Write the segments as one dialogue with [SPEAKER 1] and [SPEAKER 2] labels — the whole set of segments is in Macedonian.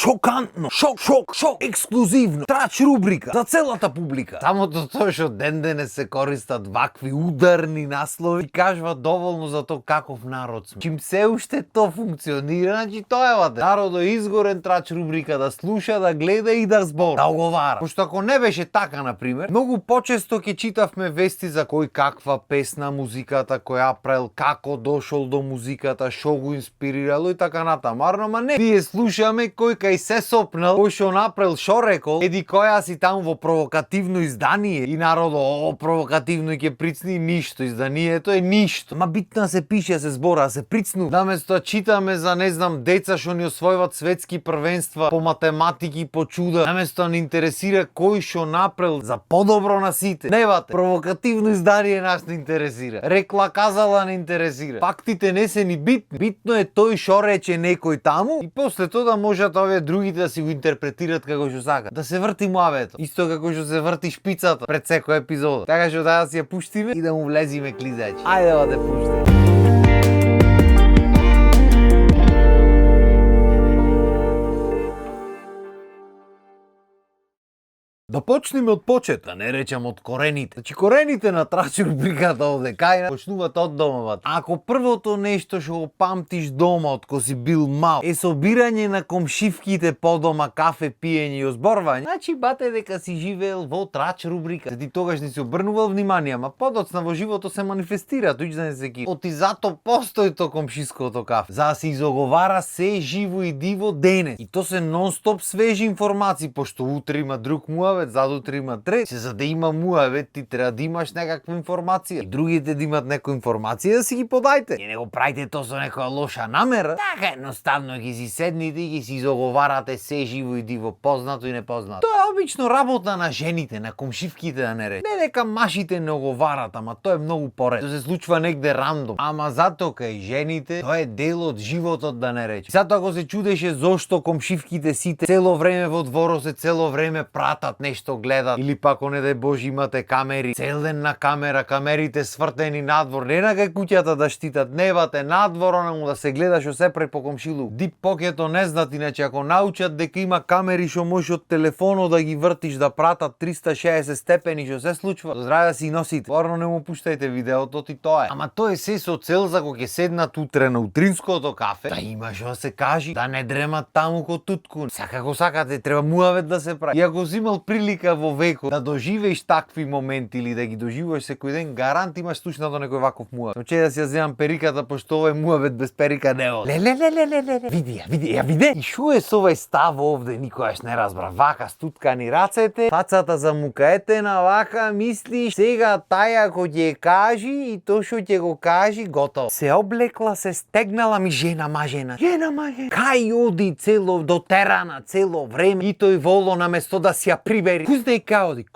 [SPEAKER 1] шокантно, шок, ексклузивно, трач рубрика за целата публика. Самото тоа што ден денес се користат вакви ударни наслови и кажува доволно за тоа каков народ сме. Чим се уште тоа функционира, значи тоа е ваде. Народот е изгорен трач рубрика да слуша, да гледа и да збор, да оговара. Пошто ако не беше така, например, многу почесто ќе читавме вести за кој каква песна музиката, кој апрел, како дошол до музиката, што го инспирирало и така натаму. Ама не, ние слушаме кој кај се сопнал, кој што направил, шо рекол, еди која си таму во провокативно издание и народо, провокативно ќе прицни ништо, изданието е ништо. Ма битна се пише, се збора, се прицну. Наместо читаме за, не знам, деца што ни освојуват светски првенства по математики, по чуда, наместо ни интересира кој што направил за подобро на сите. Невате, провокативно издание нас не интересира. Рекла казала не интересира. Фактите не се ни битни. Битно е тој што рече некој таму и после тоа да можат овие другите да си го интерпретират како што сакат. Да се врти муавето. Исто како што се врти шпицата пред секој епизода. Така што да си ја пуштиме и да му влезиме клизачи. Ајде да те пуштиме. Да почнеме од почет, да не речам од корените. Значи корените на трач рубриката овде кај почнуваат од домовата. Ако првото нешто што го памтиш дома од кога си бил мал е собирање на комшивките по дома, кафе пиење и озборвање, значи бате дека си живеел во трач рубрика. Ти тогаш не си обрнувал внимание, ама подоцна во живото се манифестира, тој да не се ки. Оти зато постои то комшиското кафе, за да се изоговара се живо и диво денес. И то се нон-стоп свежи информации, пошто утре има друг муавет, задутре има трет. За да има муавет, ти треба да имаш некаква информација. И другите да имат некоја информација да си ги подајте. И не го правите то со некоја лоша намера. Така едноставно ги си седните и ги си изоговарате се живо и диво, познато и непознато. Тоа е обично работа на жените, на комшивките да не рече. Не дека машите не оговарат, ама тоа е многу поред. Тоа се случва негде рандом. Ама затоа кај жените тоа е дел од животот да не рече. Затоа ако се чудеше зошто комшивките сите цело време во дворот се цело време пратат нешто гледат или пак не дај Боже имате камери, цел ден на камера, камерите свртени надвор, не на кај куќата да штитат, невате надвор онаму да се гледа што се прави по комшилу. Дип покето не знат, иначе ако научат дека има камери што можеш од телефонот да ги вртиш да пратат 360 степени што се случва, до здраве да си носите. Порно не му пуштајте видеото и тоа е. Ама тоа е се со цел за кога ќе седнат утре на утринското кафе, да има што да се кажи, да не дремат таму ко тутку. Како сакате, треба муавет да се прави. И ако си имал прилика во векот да доживееш такви моменти или да ги доживуваш секој ден, гарант имаш слушнато некој ваков муавет. Но че да си ја земам периката, пошто овој муавет без перика не оди. Види ја. И шо е со овој став овде, никогаш не разбра. Вака стуткани рацете, фацата замукаетена, вака мислиш сега таја ако ќе кажи и то што ќе го кажи, готово. Се облекла, се стегнала ми жена мажена. Кај оди цело дотерана цело време и тој воло наместо да си ја прибери. Кој знае кај оди?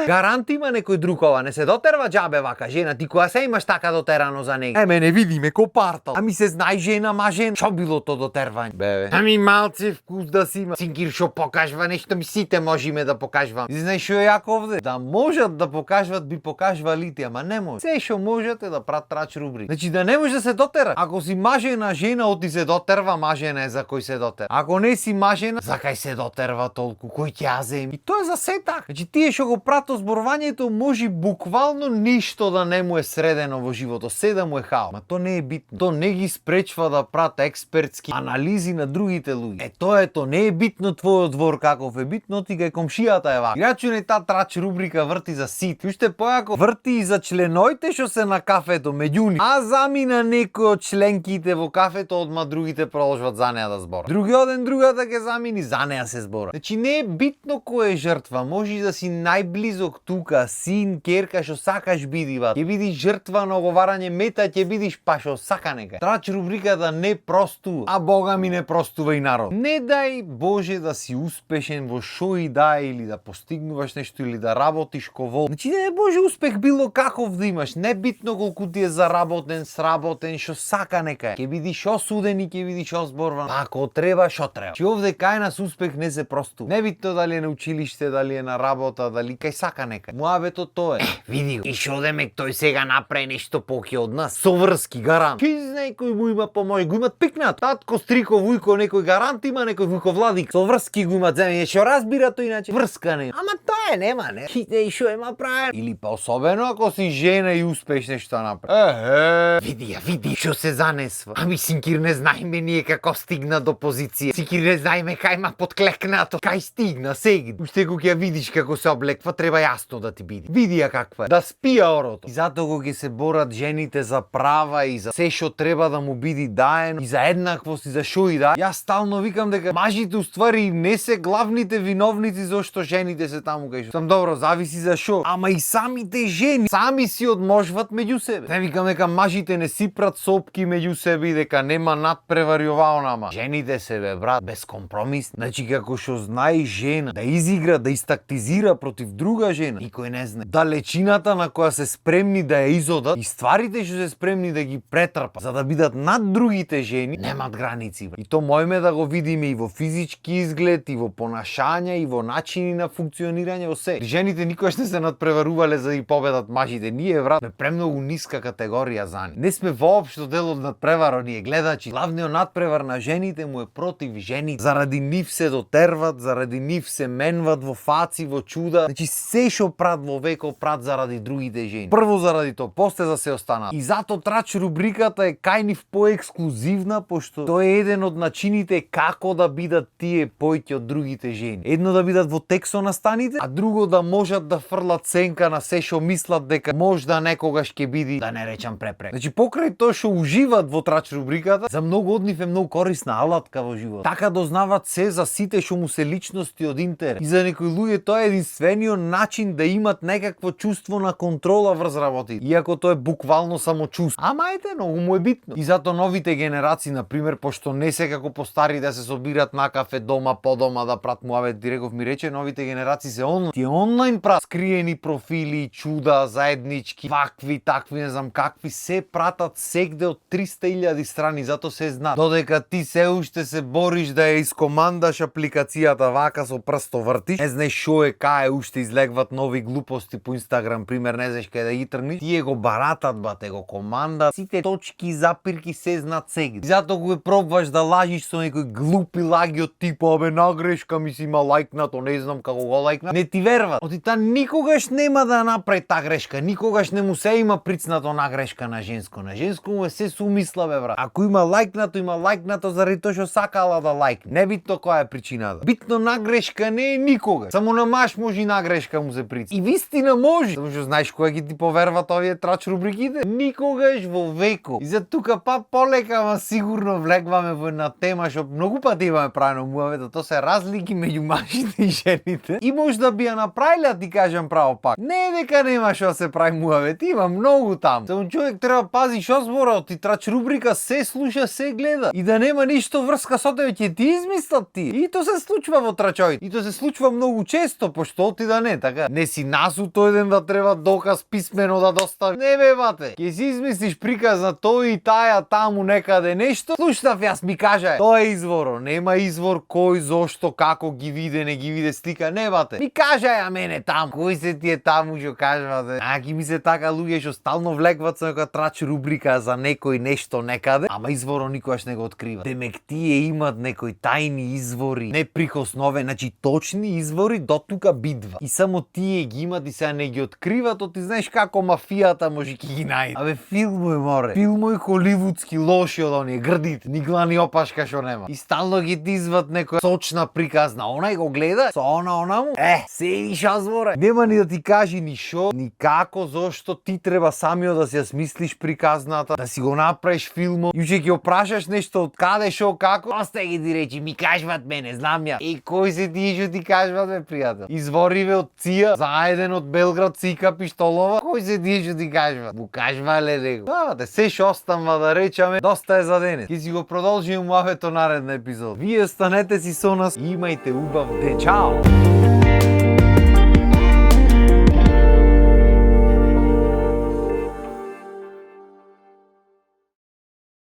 [SPEAKER 1] Гарант има некој друг ова, не се дотерва џабе вака жена, ти која се имаш така дотерано за нега. Не видиме ко партал. Ами се знае жена мажен, шо било то дотервање? Бебе. Ами малце вкус да си има. Синкир шо покажува нешто, ми сите можеме да покажувам. И знаеш шо е јако овде? Да можат да покажуват би покажувалите, ама не може. Се шо можете да прават трач рубрик. Значи да не може да се дотера. Ако си мажена жена, оти се дотерва, мажена е за кој се дотера. Ако не си мажена, за кај се дотерва толку, кој ќе ја земи. И тоа е за се така. Значи тие што го прато зборувањето може буквално ништо да не му е средено во живото, се да му е хаос. Ма то не е битно. То не ги спречва да прата експертски анализи на другите луѓе. Тоа е то, не е битно твојот двор каков е битно, ти кај комшијата е вака. Иначе таа трач рубрика врти за сит. Уште појако врти и за членоите што се на кафето меѓу нив. А замина некој од членките во кафето, одма другите продолжуваат за неа да зборат. Другиот ден другата ќе замини, за неа се збора. Значи не е битно кој е жртва, може да си најблизок тука, син, керка, што сакаш биди ват. Ќе бидиш жртва на оговарање мета, ќе бидиш па што сака нека. Трач рубриката не простува, а Бога ми не простува и народ. Не дај Боже да си успешен во шо и да или да постигнуваш нешто или да работиш ко вол. Значи не Боже успех било каков да имаш, не битно колку ти е заработен, сработен, што сака нека. Ќе бидиш осуден и ќе бидиш озборван. Ако треба, шо треба. Чи овде кај нас успех не се простува. Не битно дали е на училиште, дали дали е на работа, дали кај сака нека. Муабето тоа е. Види го. И шо демек тој сега направи нешто поќе од нас. Соврски гарант. Ки некој му има помој, го имат пикнат. Татко, стрико, вујко, некој гарант има, некој вујко владик. Соврски го имат земје, што разбира тој иначе. Врска не. Ама тоа е, нема, не. Хите и шо е направен. Или па особено ако си жена и успеш нешто направи. Види ја, види што се занесва. Ами Синкир не знаеме ние како стигна до позиција. Синкир не знаеме кај ма подклекнато. Кај стигна сега. Уште кога ќе видиш како се облеква, треба јасно да ти биде. Види ја каква е. Да спија орото. И затоа кога ќе се борат жените за права и за се што треба да му биде даено и за еднаквост и за шо и да. Јас стално викам дека мажите уствари не се главните виновници зашто жените се таму кај што. Сам добро, зависи за шо. Ама и самите жени сами си одможват меѓу себе. Не викам дека мажите не си прат сопки меѓу себе и дека нема надпреваривао нама. Жените се бе брат без компромис. Значи како што знае жена да изигра, да истактизира против друга жена, никој не знае. Далечината на која се спремни да ја изодат и стварите што се спремни да ги претрпат за да бидат над другите жени, немат граници. И то мојме да го видиме и во физички изглед, и во понашање, и во начини на функционирање, во се. Жените никогаш не се надпреварувале за да ги победат мажите. Ние, брат, сме премногу ниска категорија за нив. Не сме воопшто дел од надпреваро, ние гледачи. Главниот надпревар на жените му е против жените. Заради нив се дотерват, заради нив се менват во фаци, во чуда. Значи се што прат во веков прат заради другите жени. Прво заради тоа, после за се останат. И зато трач рубриката е кај нив поексклузивна, пошто тоа е еден од начините како да бидат тие поеќе од другите жени. Едно да бидат во тексто настаните, а друго да можат да фрлат сенка на се што мислат дека можда некогаш ќе биде, да не речам препрека. Значи покрај тоа што уживат во трач рубриката, за многу од нив е многу корисна алатка во животот. Така дознават се за сите што му се личности од интерес. И за некои луѓе тоа е единствениот начин да имат некакво чувство на контрола врз работите. Иако тоа е буквално само чувство. Ама ете, многу му е битно. И зато новите генерации, на пример, пошто не се како постари да се собират на кафе дома, по дома да прат муавет, диреков ми рече, новите генерации се онлайн. Тие онлайн прат скриени профили, чуда, заеднички, вакви, такви, не знам какви, се пратат сегде од 300.000 страни, зато се зна. Додека ти се уште се бориш да ја искомандаш апликацијата вака со прсто вртиш, не знаеш шо е, кај уште излегват нови глупости по Инстаграм, пример, не знаеш кај да ги тргниш, тие го баратат, бате, го командат, сите точки, запирки се знаат сегде. И зато го пробваш да лажиш со некои глупи лаги од типа, абе, нагрешка ми си има лајкнато, не знам како го лајкнат, не ти верват. Оти та никогаш нема да направи та грешка, никогаш не му се има прицнато на грешка на женско. На женско му е се сумисла, бе, брат. Ако има лајкнато заради тоа што сакала да лајкне. Небитно која е причината. Битно на грешка не е никогаш. Само на маж може и на грешка му се прицни. И вистина може. Само што знаеш која ги ти поверват овие трач рубриките? Никогаш во веко. И за тука па полека, ама сигурно влегваме во една тема што многу пати имаме правено муавета, тоа се разлики меѓу мажите и жените. И може да би ја направиле, ти кажам право пак. Не дека нема што се прави муавет, има многу таму. Само човек треба пази што зборот, ти трач рубрика се слуша, се гледа. И да нема ништо врска со тебе, ќе ти измислат ти. И тоа се случува во трачовите. И тоа се случува многу често, пошто ти да не, така. Не си насуто еден да треба доказ писмено да достави. Не бе, бате. Ќе си измислиш приказ на тој и таја таму некаде нешто. Слушнав јас, ми кажа, тоа е изворо. Нема извор кој, зошто, како ги виде, не ги виде слика. Не, бате. Ми кажа ја мене таму. Кој се ти е таму што кажувате? Ги ми се така луѓе што стално влегват со некоја трач рубрика за некој нешто некаде, ама изворо никогаш не го открива. Демек тие имат некои тајни извори, неприкосновени, значи точни извори до тука бидва. И само тие ги имат и сега не ги откриват, то ти знаеш како мафијата може ќе ги најде. Абе филмови море. Филмови холивудски лоши од оние грдите, ни глани опашка што нема. И стално ги дизват некоја сочна приказна. Онај го гледа, со она му. Се и шо збора. Нема ни да ти кажи ни шо, ни како, зошто ти треба самиот да си ја смислиш приказната, да си го направиш филмот. И ќе опрашаш нешто од каде, шо, како. Остај ги ти речи, ми кажват мене, знам ја. Кој се тие што ти кажват, бе, пријател? Извориве од ЦИА, заеден од Белград, Цика Пиштолова. Кој се тие што ти кажват? Му кажвале него. Се што останува да речеме, доста е за денес. Ќе си го продолжиме муавето наредна епизод. Вие останете си со нас и имајте убав ден. Чао!